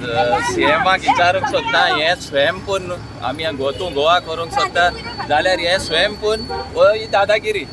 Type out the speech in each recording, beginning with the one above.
सीएमाक विचारूंक सोदता, हें स्वयंपूर्ण आमी गोतू गोवा करूंक सोदता जाल्यार हें स्वयंपूर्ण हो ही दादागिरी.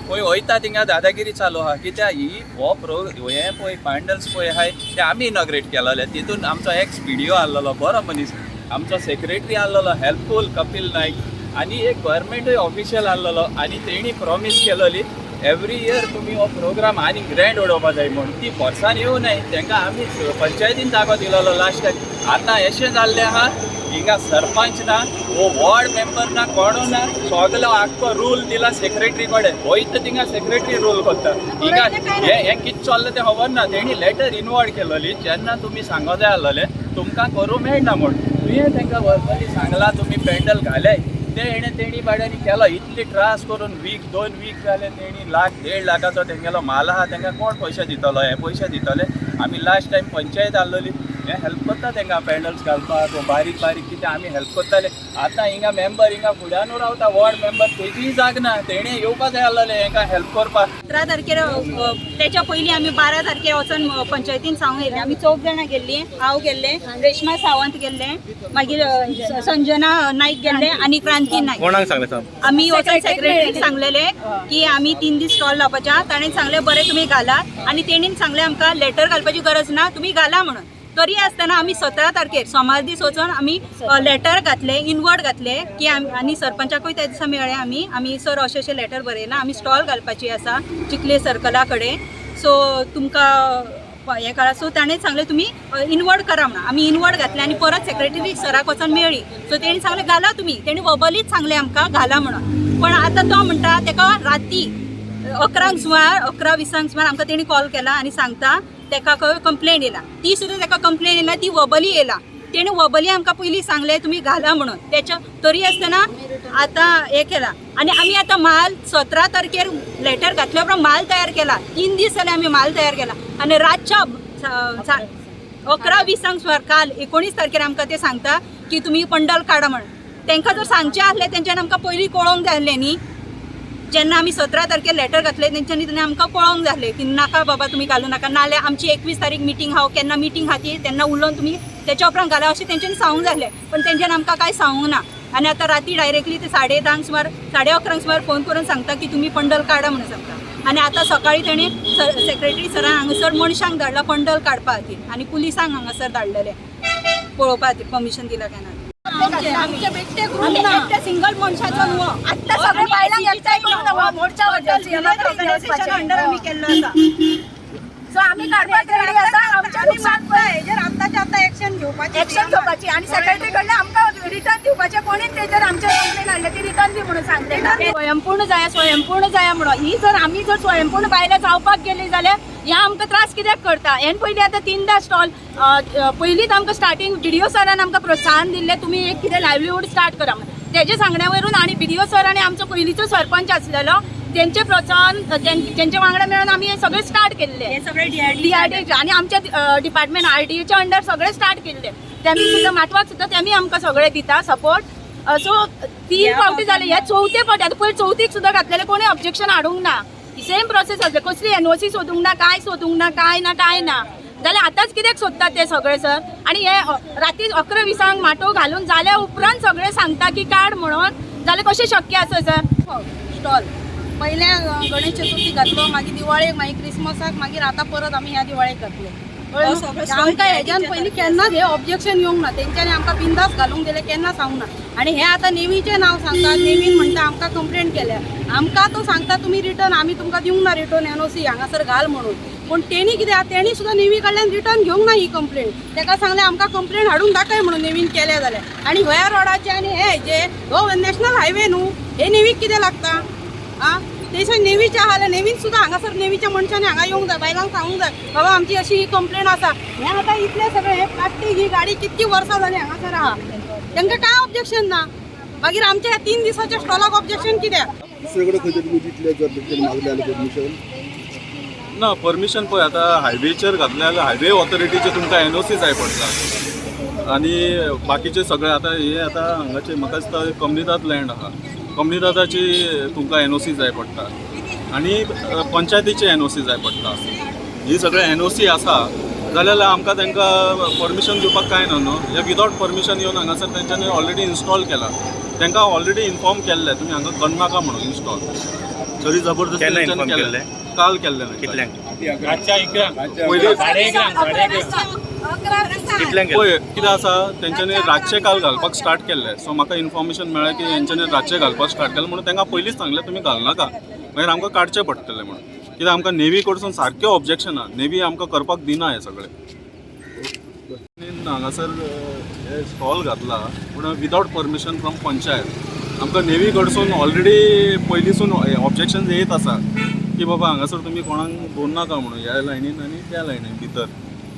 खंय वयता थिंगा दादागिरी चालू आहा. कित्याक ही हो प्रो हें पळय पांडल्स पळय आहाय ते आमी इनॉग्रेट केलेले. तितून आमचो एक्स बीडीओ आहलोलो, बरो मनीस, आमचो सेक्रेटरी आहलोलो हेल्पफूल कपिल नायक आनी एक गव्हर्मेंटूय ऑफिशियल आहलोलो आनी तेणी प्रॉमीस केलोली एवरी इयर तुमी हो प्रोग्राम आनी ग्रँड उडोवपा जाय म्हूण. ती फोर्सान येवं नये, तांकां आमी पंचायतीन जागो दिलोलो लास्ट टायम. आतां अशें जाल्लें आहा, हिंगा सरपंच ना, वो वॉर्ड मेंबर ना, कोणू ना. सगलो आख्खो रूल दिला सेक्रेटरी कडेन. वयता थिंगा सेक्रेटरी रूल करता. हिंगा हे हें कितें चल्लां तें खबर ना. तेणी लेटर इनवर्ड केलोली जेन्ना तुमी सांगो जाय आसलोले तुमकां करूं मेळना म्हूण. तुवें तांकां वर्बली सांगलां तुमी पेंडल घाले ते हेणें तेणी बाड्यांनी केलो इतली त्रास करून. वीक 2 वीक जाले. तेणी लाख 1.5 लाखाचो तेंगेलो माल आहा. तांकां कोण पयशे दितलो? हे पयशे दितले? आमी लास्ट टायम पंचायत आहलोली, हे हेल्प करता तांकां पेंडल्स घालपाक, बारीक बारीक कितें आमी हेल्प करताले. आतां हिंगा मेंबर हिंगा फुड्यानू रावता, वॉर्ड मेंबर, तेजीय जाग ना. तेणें येवपा जाय आहलोलें हेंकां हेल्प करपाक. 17 तारखेर, तेच्या पयलीं आमी 12 तारखेर वचोन पंचायतीन सांगून येयले. आमी चौग जाणां गेल्लीं. हांव गेल्लें, रेश्मा सावंत गेल्लें, मागीर संजना नाईक गेल्लें आनी क्रांती नाईक. कोणाक सांगलें सांग? आमी वचोन सेक्रेटरीक सांगलेले की आमी 3 दीस स्टॉल लावपाचे. ताणें सांगलें, बरें, तुमी घाला. आनी तेणीन सांगलें आमकां लेटर घालपाची गरज ना, तुमी घाला म्हणून. तरी आसतना आमी 17 तारखेर सोमार दीस वचोन आमी लेटर घातले, इनवर्ड घातले की आमी आनी सरपंचाकूय त्या दिसा मेळ्ळे आमी. आमी सर अशें अशें लेटर बरयलां, आमी स्टॉल घालपाची आसा चिखले सर्कला कडेन, सो तुमकां हें करा. सो ताणें सांगलें तुमी इनवर्ड करा म्हणून. आमी इनवर्ड घातलें आनी परत सेक्रेटरी सराक वचोन मेळ्ळी. सो तेणी सांगलें घाला तुमी. तेणी वबलीच सांगलें आमकां घाला म्हणून. पण आतां तो म्हणटा तेका राती 11ंक सुमार, 11:20 सुमार आमकां तेणी कॉल केला आनी सांगता तेका कंप्लेन येयला. ती सुद्दां तेका कंप्लेन येयला, ती वबली येयला. तेणी वबली आमकां पयलीं सांगलें तुमी घाला म्हणून. तेच्या तरी आसतना आतां हें केलां. आनी आमी आतां माल 17 तारखेर लेटर घातल्या उपरांत माल तयार केला. 3 दीस जाले आमी माल तयार केला आनी रातच्या 11:20 सुमार काल 19 तारखेर आमकां ते सांगता की तुमी पंडल काडा म्हणून. तांकां जर सांगचें आसलें तेंच्यानी आमकां पयलीं कळोवंक जाय आसलें न्ही. जेन्ना आमी 17 तारखेर लेटर घातले तेंच्यांनी तेणी आमकां कळोवंक जाय आसलें की नाका बाबा, तुमी घालूं नाका, नाल्यार आमची 21 तारीख मिटींग आहा, केन्ना मिटींग आहा ती तेन्ना उलोवन तुमी तेच्या उपरांत घाला, अशें तेंच्यांनी सांगूंक जाय आसलें. पण तेंच्यांनी आमकां कांय सांगूंक ना. आनी आतां राती डायरेक्टली ते 10:30 सुमार, 11:30 सुमार फोन करून सांगता की तुमी पंडल काडा म्हणून सांगता. आनी आतां सकाळी तेणी सेक्रेटरी सरान हांगासर मनशांक धाडला पंडल काडपा खातीर आनी पुलिसांक हांगासर धाडलेले पळोवपा खातीर परमिशन दिला काय ना. आमचे बेश्टे ग्रुप आमी ना. एकट्या सिंगल मनशाचो न्हू. आत्ता सगळे बायलांक एकठांय करून मोर्चा ऑर्गनायझेशन अंडर आमी केल्लो आसा. सो आमी काडपाक रेडी आसा. आमचें नुकसान हेजेर आत्ताच्या आत्ता एक्शन घेवपाची. एक्शन घेवपाची आणि सेक्रेटरी कडल्यान आमकां रिटर्न दिवपाचें. कोणीच तेजेर आमचे कंप्लेन हाडले ती रिटर्न दी म्हणून सांगले. स्वयंपूर्ण जाया, स्वयंपूर्ण जाया म्हणून ही जर आमी जर स्वयंपूर्ण बायलां जावपाक गेली जाल्यार ह्या आमकां त्रास कित्याक करता? हेन पयलीं आतां तिनदां स्टॉल. पयलींच आमकां स्टार्टींग बीडीओ सरान आमकां प्रोत्साहन दिल्लें, तुमी एक कितें लायवलीहूड स्टार्ट करा म्हणून. तेजे सांगण्या वयरून आणि बीडीओ सर आणि आमचो पयलींचो सरपंच आसलेलो तेंचे प्रोत्साहन, तेंच्या वांगडा मेळून आमी हे सगळें स्टार्ट केल्लें. हे सगळे डीआरडी डीआरडी आणि आमच्या डिपार्टमेंट आरडीएच्या अंडर सगळे स्टार्ट केल्ले. तेमी सुद्दां माटवाक सुद्दां तेमी आमकां सगळे दिता सपोर्ट. सो तीन फावटी जाले, ह्या चवथे फावटी. आतां पयर चवथीक सुद्दां घातलेले, कोणी ऑब्जेक्शन हाडूंक ना. सेम प्रोसेस आसले. कसली एनओसी सोदूंक ना, काय सोदूंक ना, काय ना, काय ना. जाल्यार आतांच कित्याक सोदतात ते सगळे सर? आणि हे राती 11:20 माटोव घालून जाल्या उपरांत सगळे सांगता की काड म्हणून, जाल्यार कशें शक्य आसा सर? स्टॉल पहिल्या गणेश चतुर्थी घातलो, मागीर दिवाळेक, मागीर क्रिसमसाक, मागीर आतां परत आमी ह्या दिवाळेक घातले. आमकां हेज्यान पयलीं केन्नाच हे ऑब्जेक्शन येवंक ना. तेंच्यांनी आमकां बिंदास घालूंक दिलें, केन्ना सांगूंक ना. आनी हे आतां नेवीचें नांव सांगतात. नेवीन म्हणटा आमकां कंप्लेन केल्या. आमकां तो सांगता तुमी रिटर्न, आमी तुमकां दिवंक ना रिटर्न एनओसी हांगासर घाल म्हणून. पूण तेणी कितें आहा, तेणी सुद्दां नेवी कडल्यान रिटर्न घेवंक ना ही कंप्लेन. तेका सांगलें आमकां कंप्लेन हाडून दाखय म्हणून नेवीन केल्या जाल्यार. आनी ह्या रोडाचे आनी हे जे हो नॅशनल हायवे न्हू, हे नेवीक कितें लागता? आ तेच्या नेवीच्या आहा जाल्यार नेवीन सुद्दां हांगासर नेवीच्या मनशांनी हांगा येवंक जाय, बायलांक सांगूंक जाय, बाबा आमची अशी ही कंप्लेन आसा. हें आतां इतलें सगळें हें प्लास्टीक, ही गाडी कितकी वर्सां जालीं हांगासर आहा, तांकां कांय ऑब्जेक्शन ना. मागीर आमच्या ह्या 3 दिसाच्या स्टॉलाक ऑब्जेक्शन कित्याक? दुसरेकडे खंय तरी तुमी दितले जर तेंच्यांनी मागलें जाल्यार परमिशन? ना, परमिशन पळय, आतां हायवेचेर घातलें जाल्यार हायवे ऑथॉरिटीचे तुमकां एनओसी जाय पडटा आनी बाकीचे सगळे आतां हे आतां हांगाचे म्हाका दिसता कम्युनिदाद लँड आहा, कम्युनिदादाची तुमकां एनओसी जाय पडटा आनी पंचायतीची एनओसी जाय पडटा. ही सगळे एनओसी आसा. जाल्यार आमकां तांकां परमिशन दिवपाक कांय ना न्हू. हे विदावट परमिशन येवन हांगासर तेंच्यांनी ऑलरेडी इन्स्टॉल केला. तांकां ऑलरेडी इन्फॉर्म केल्लें तुमी हांगा करनाका म्हणून इन्स्टॉल, तरी जबरदस्ती केन्ना तेंच्यांनी inform केलें. काल केल्लें. कितल्यांक? पयलीं कितल्यांक? पळय कितें आसा, तेंच्यांनी रातचें काल घालपाक स्टार्ट केल्लें. सो म्हाका इन्फॉर्मेशन मेळ्ळें की हेंच्यांनी रातचें घालपाक स्टार्ट केलें म्हणून तांकां पयलींच सांगलें तुमी घालनाका, मागीर आमकां काडचें पडटलें म्हणून. कित्याक आमकां नेवी कडसून सारकें ऑब्जेक्शन आहा, नेवी आमकां करपाक दिना हें सगळें. हांगासर हे स्टॉल घातला पूण विदावट परमिशन फ्रॉम पंचायत. आमकां नेवी कडसून ऑलरेडी पयलींसून ऑब्जेक्शन येत आसा की बाबा हांगासर तुमी कोणाक दवरनाका म्हणून ह्या लायनीन आनी त्या लायनीन भितर.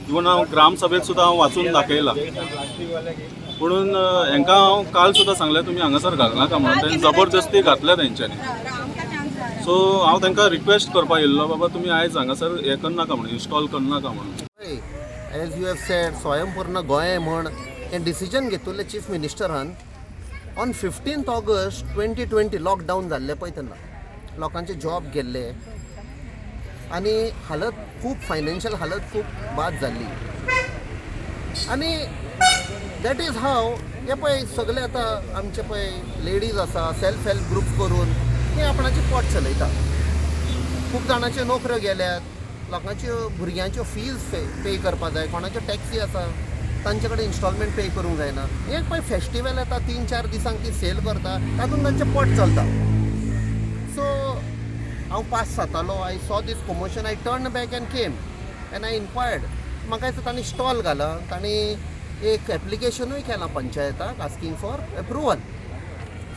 इवन हांव ग्रामसभेत सुद्दां हांव वाचून दाखयला. पुणून हेंकां हांव काल सुद्दां सांगलें तुमी हांगासर घालनाका म्हणून, तेणी जबरदस्ती घातल्या तेंच्यांनी. सो हांव तांकां रिक्वेस्ट करपाक येयल्लो बाबा तुमी आयज हांगासर हें करनाका म्हणून, इन्स्टॉल करनाका म्हणून. एज you have said, स्वयंपूर्ण गोंय म्हण हें डिसिजन घेतिल्लें चीफ मिनिस्टरान on 15 August 2020. Lockdown जाल्लें पळय तेन्ना लोकांचे जॉब गेल्ले आनी हालत खूब, फायनान्शियल हालत खूब बाद जाल्ली. आनी that is हाव हे पळय सगळे आतां आमचे पळय लेडीज आसा, सेल्फ हेल्प ग्रुप करून ते आपणाचें पोट चलयता. खूब जाणाच्यो नोकऱ्यो गेल्यात, लोकांच्यो भुरग्यांच्यो फीज पे करपाक जाय, कोणाच्यो टॅक्सी आसा तांचे कडेन इन्स्टॉलमेंट पे करूंक जायना. एक पळय फेस्टिवल येता, 3-4 दिसांक ती सेल करता, तातूंत तांचें पोट चलता. सो हांव पास जातालो, I saw this commotion, I turn back and came and I inquired. म्हाका दिसता तांणी स्टॉल घाला, तांणी एक एप्लिकेशनूय केलां पंचायताक asking for approval.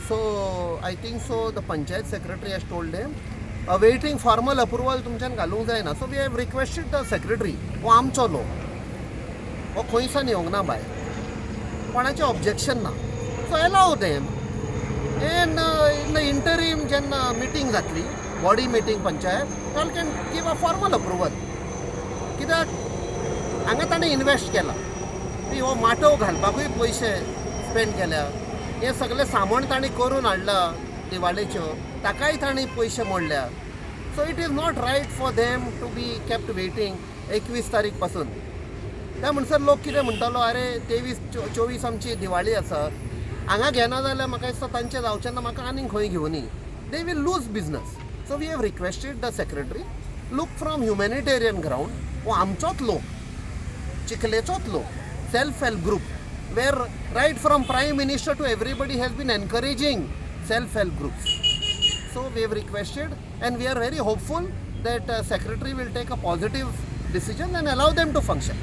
So I think so the panchayat secretary has told them awaiting formal approval तुमच्यान घालूंक जायना. So we have requested the secretary, हो आमचो लोक, हो खंयसान येवंक ना भायर, कोणाचें ऑब्जेक्शन ना, so allow them and in the interim जेन्ना मिटींग जातली, body meeting panchayat, all can give a formal approval. कित्याक हांगा ताणें इनवेस्ट केला, हो माटव घालपाकूय पयशे स्पेंड केल्या, हें सगळें सामान ताणें करून हाडलां दिवाळेच्यो, ताकाय ताणें पयशे मोडल्या. So it is not right for them to be kept waiting 21 तारीख पासून. त्या म्हणसर लोक कितें म्हणटालो, अरे 23 24 आमची दिवाळी आसा, हांगा घेना जाल्यार म्हाका दिसता तांचें जावचें ना, म्हाका आनीक खंय घेवनी, they will lose business. So we have requested the secretary, look from humanitarian ground, हो आमचोच लोक, चिखलेचोच लोक, self help group where right from prime minister to everybody has been encouraging self help groups. So we have requested and we are very hopeful that secretary will take a positive decision and allow them to function.